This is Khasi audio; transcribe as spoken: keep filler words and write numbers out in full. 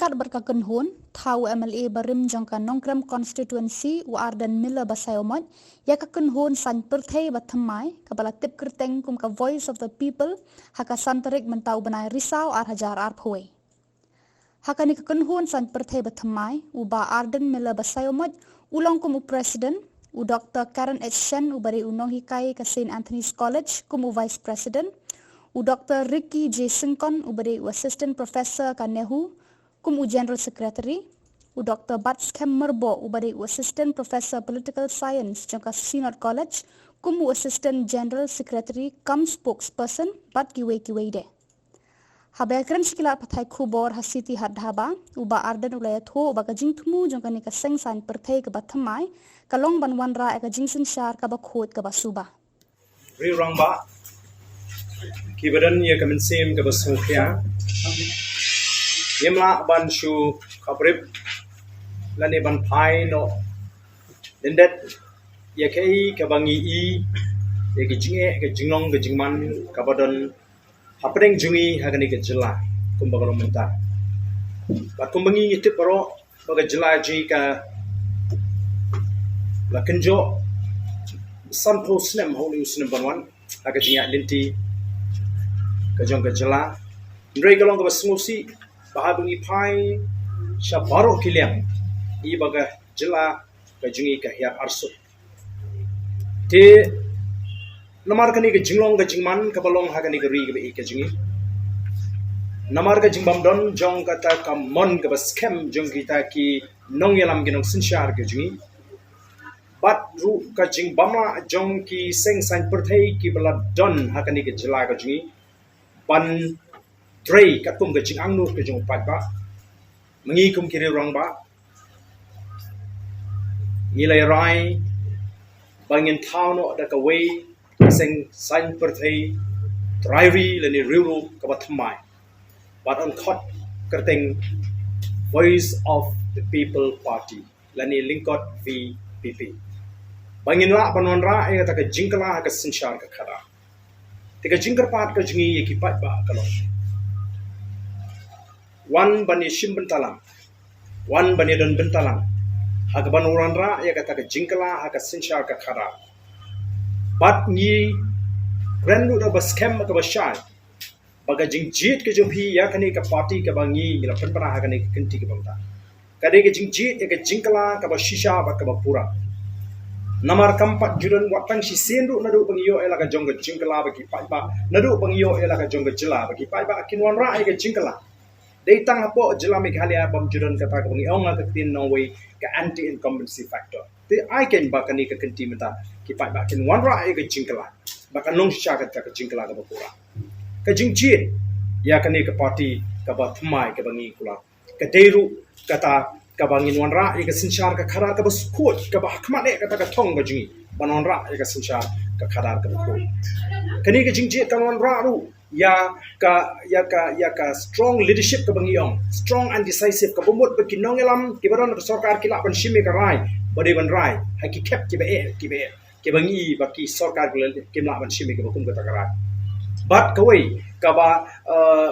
Kat bad ka kynhun, thaw u M L A barim jong ka Nongkrem Constituency u Ardent Miller Basaiawmoit ïa ka kynhun saiñ pyrthei ba thymmai kaba la tip kyrteng kum ka Voice of the People ha ka san tarik mynta u bnai Risaw ar hajar arphew wei. Ha kane ka kynhun saiñ pyrthei ba thymmai, u Bah Ardent Miller Basaiawmoit u long kum u president, u Doktor Karen H Shen uba dei u nonghikai ka Saint Anthony's College kum u vice president, u Doktor Ricky J Syngkon uba dei u assistant professor ka NEHU kum u general secretary, u Doktor Batskhem Myrboh uba dei u assistant professor political science jong ka Synod College kum u assistant general secretary cum spokesperson bad kiwei kiwei de. Haba ïakren sha ki lad pathai khubor ha City Hut Dhaba, u Bah Ardent u la ïathuh ba ka jingthmu jong kane ka seng saiñ pyrthei kaba thymmai ka long ban wanrah ïa ka jingsynshar kaba khuid kaba suba. Riew rangbah kiba don ïa ka mynsiem kaba sngewkhia, ngim lah ban shu khaprip lane ban phai noh lyndet ïa kaei kaba ngi i, ïa ka jingeh, ka jinglong, ka jingman kaba don hapdeng jong ngi ha kane ka jylla kumba ka long mynta. Bad kumba ngi ngi tip baroh ba ka jylla jong ngi ka la kynjoh sanphew snem ha une u snem ban wan ha ka jingïaid lynti ka jong ka jylla. Hynrei ka long kaba sngewsih ba haba ngi phai sha baroh ki liang, i ba ka jylla ka jong ngi ka hiar arsut. Te namar kane ka jinglong ka jingman kaba long ha kane ka ri kaba ïeit ka jong ngi, namar ka jingbym don jong kata ka mon kaba skhem jong kita ki nongïalam ki nongsynshar ka jong ngi, bad ruh ka jingbym lah jong ki seng saiñ pyrthei kiba la don ha kane ka jylla ka jong ngi ban trei katkum ka jingangnud ka jong u paidbah, ma ngi kum ki riew rangbah ngi la rai ba ngin thaw noh da kawei ka seng saiñ pyrthei trai ri lane riewrup kaba thymmai bad yn khot kyrteng Voice of the People Party lane lyngkot V P P. Ba ngin lah ban wanrah ïa kata ka jingkylla ha ka synshar ka khadar. Te ka jingkyrpad ka jong ngi ïa ki paidbah ka long, wan ban ïa shim bynta lang, wan ban ïa don bynta lang ha kaban wanrah ïa kata ka jingkylla ha ka synshar ka khadar. Bad ngi kren ruh da kaba skhem kaba shai ba ka jingjied ka jong phi ïa kane ka party kaba ngi ngi la pynbna ha kane ka kynti kaba mynta ka dei ka jingjied ïa ka jingkylla kaba shisha bad kaba pura. Namar kam pat ju don wat tang shisien ruh naduh ba ngi ïoh ïa la ka jong ka jingkylla ba ki paidbah, naduh ba ngi ïoh ïa la ka jong ka jylla ba ki paidbah kin wanrah ïa ka jingkylla. Dei tang hapoh jylla Meghalaya bym ju don kata kaba ngi ong ha ka ktien nongwei ka anti incumbency factor. Te ai kein ba kane ka kynti mynta ki paidbah kin wanrah ïa ka jingkylla ba kan long shisha kata ka jingkylla kaba pura. Ka jingjied ïa kane ka party kaba thymmai kaba ngi kular ka dei ruh kata kaba ngin wanrah ïa ka synshar ka khadar kaba khuid, kaba hakhmat eh kata ka thong ka jong ngi ban wanrah ïa ka synshar ka khadar kaba khuid. Kane ka jingjied kan wanrah ruh ïa ka, ïa ka, ïa ka strong leadership kaba ngi ong, strong and decisive, kaba mut ba ki nongïalam kiba don ha ka sorkar ki lah ban shim ïa ka rai ba dei ban rai ha ki khep kiba eh, kiba eh, kiba ngi ba ki sorkar ki lah, kim lah ban shim ïa kaba kum kata ka rai. Bad kawei kaba, eh,